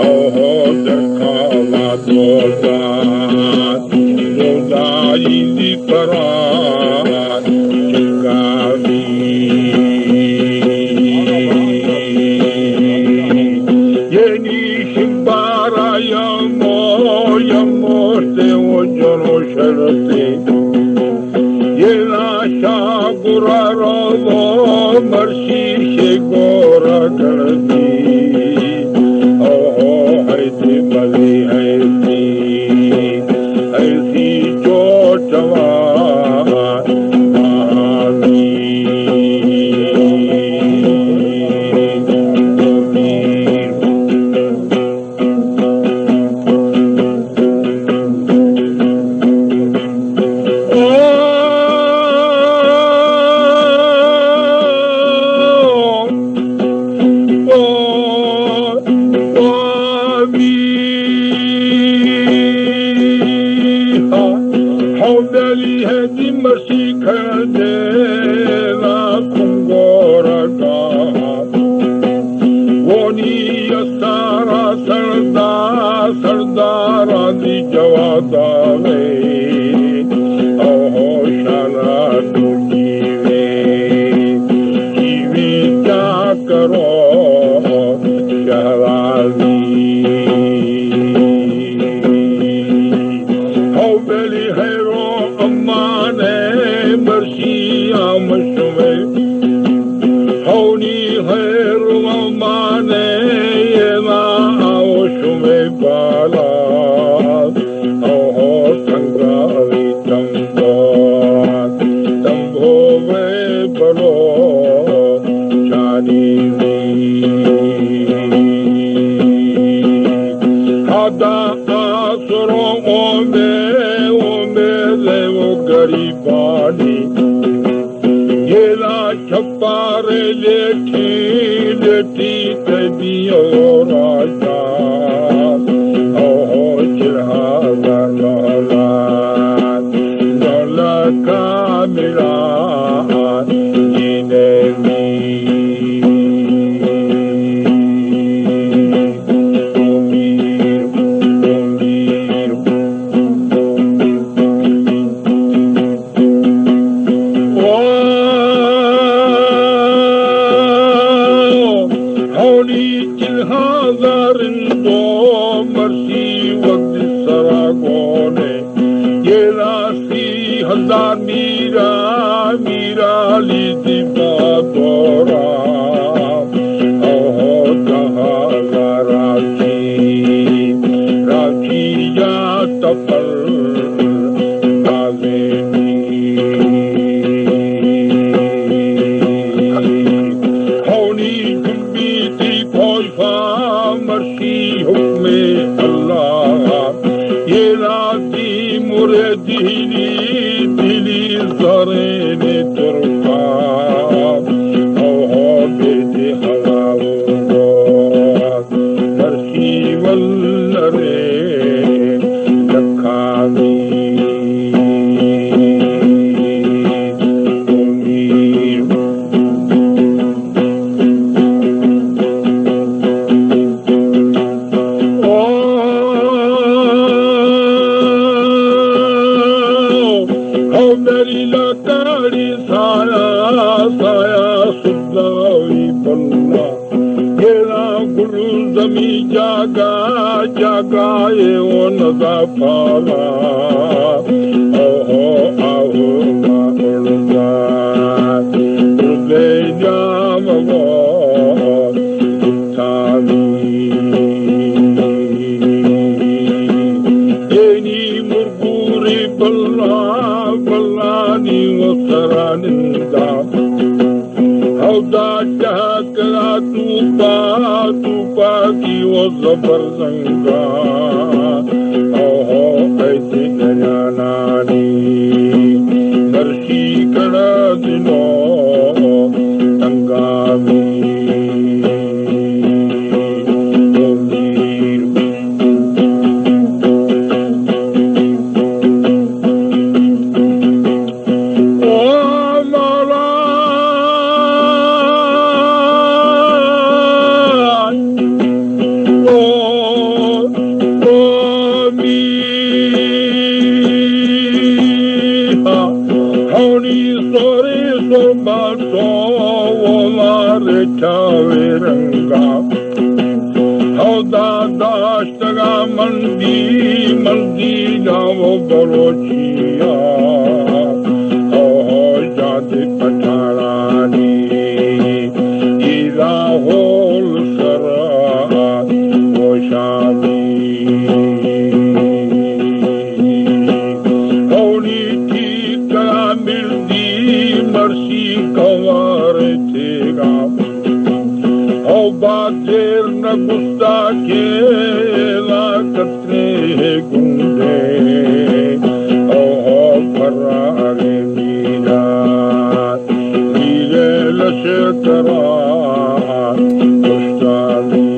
اوہو، درکاوا دوزات، دوزائی دی پران چکاوی۔ یعنی شمبارا یمو، یمو تے و جنو شرطے۔ یہ ناشا گرا رو مرشی شے گورا گردی۔ او ہو، ہے دی بلی ہے دی، ہے دی چوٹوا مامی۔ ہو بلی ہے دی مرشی کھڑے نا کنگورگا۔ وونی اسارا سردار، سردارانی دی جواب دارے۔ او ہوشانا تو جیوے، جیوے کیا کرو شہرازی۔ ہو بلی خیر و امان مرشی آمشوے۔ ہونی خیر و امان، یہ نا آؤ شمے بالا۔ او ہو، تنگاوی تمبو، تمبو وے بلو چانی وی۔ ہدا آسرو او مے، او مے لے او گریبانی۔ یہ لا چھپارے لیٹھی، لیٹھی تے دیو راجا۔ او ہو، چرہا نولا، نولا کاملا جینے می۔ او ہونی چل ہزار دو مرشی وقت سرا گونے۔ یہ راسی ہزار میرا، میرا لی دی بادورا۔ او ہو، کہا راسی، راسی یا تپل نازینی۔ ہونی جنبی تی پوشفا مرشی حکم اللہ۔ یہ راتی مرے دلی، دلی زرین ترکا۔ او ہو، بیدے حلال گو۔ مرشی ولرے لکھانی امید۔ او ہو میری لکڑی سایہ، سایہ سدائی بلہ۔ گیرا گلزمی جاگا، جاگا اے او ندا پالا۔ اوہو، آہو، ما اڑدا، اڑدے جام وہ، تانی۔ اینی مرگوری بلا، بلانی و سرانندا۔ ہو دا ٹہکا توپا، توپا کی و زبر زنگا۔ او ہو ایسی گریانانی، درشی کڑا دنو تنگامی۔ او مولا، رنگا، ہو دا داشتگا مندی، مندی جاو بلوچیا، ہو ہو جاد پٹھانانی، ایرا ہول سرا گوشامی۔ ہونی ٹھیک کرا مردی مرسی کنوار تیگا۔ او باتر نہ گستا کہ لا کترے گنڈے۔ او ہو فرار میرا۔ میرے لشکرا پشتانی۔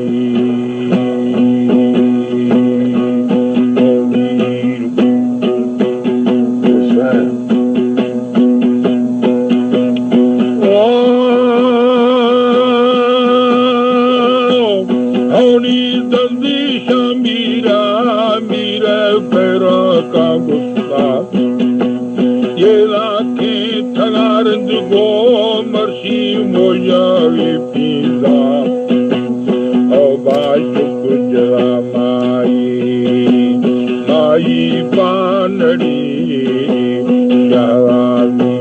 ہونی دندی شمیرا، میرے پیرا کا گستا۔ یہ لاکھیں تھگارند گو مرشی مویاوی پیزا۔ او باشک جرا مائی، مائی پانڑی شرابی۔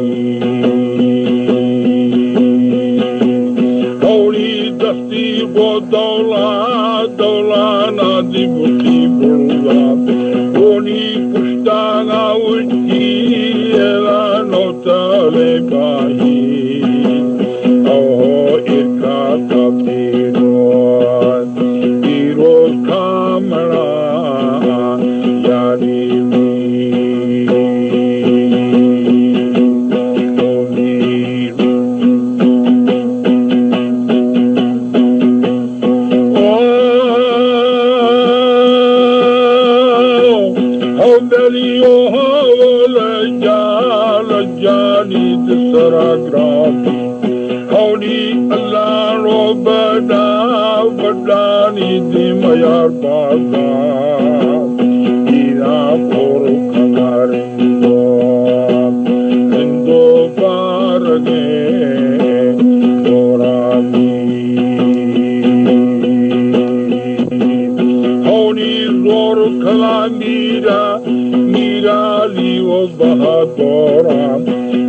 ہونی دستی گو دولا، دولا نا دی بوتی بڑا۔ ہونی پشتانا وچی اعلان و طالبائی۔ او ارکا تا پیروز، پیروز کامڑا یاری می۔ او میر۔ او، او دلی او ہو لجا، لجانی دسرا گرابی۔ ہونی اللہ رو بڑا، بڑانی دی میار بازا۔ ایرا پور کنارندو، ہندو بارگے دورانی۔ ہونی زور کھلا میرا، میرا لیو بہادوراں،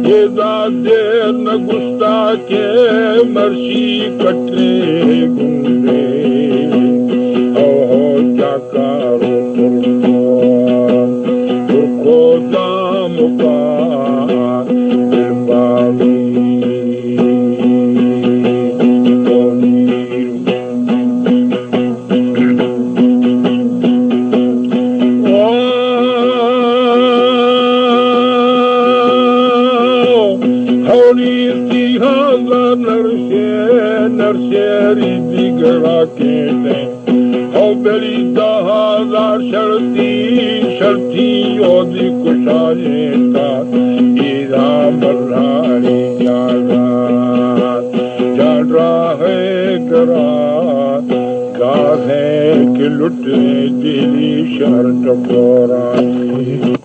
یہ دا دیر نہ گستا کہ مرشی کٹرے گنڈے۔ او ہو جاکارو ترکو، ترکو دامکا دلبامی۔ ہونی سی ہزار نرشے، نرشے ری دیگرا کیتے۔ ہو بلی دہ ہزار شرطی، شرطی یودی کشانے تا۔ ایرا مرانی جاگا، جان راہ کرا۔ گاہے کہ لٹے دلی شہر ٹکورانی۔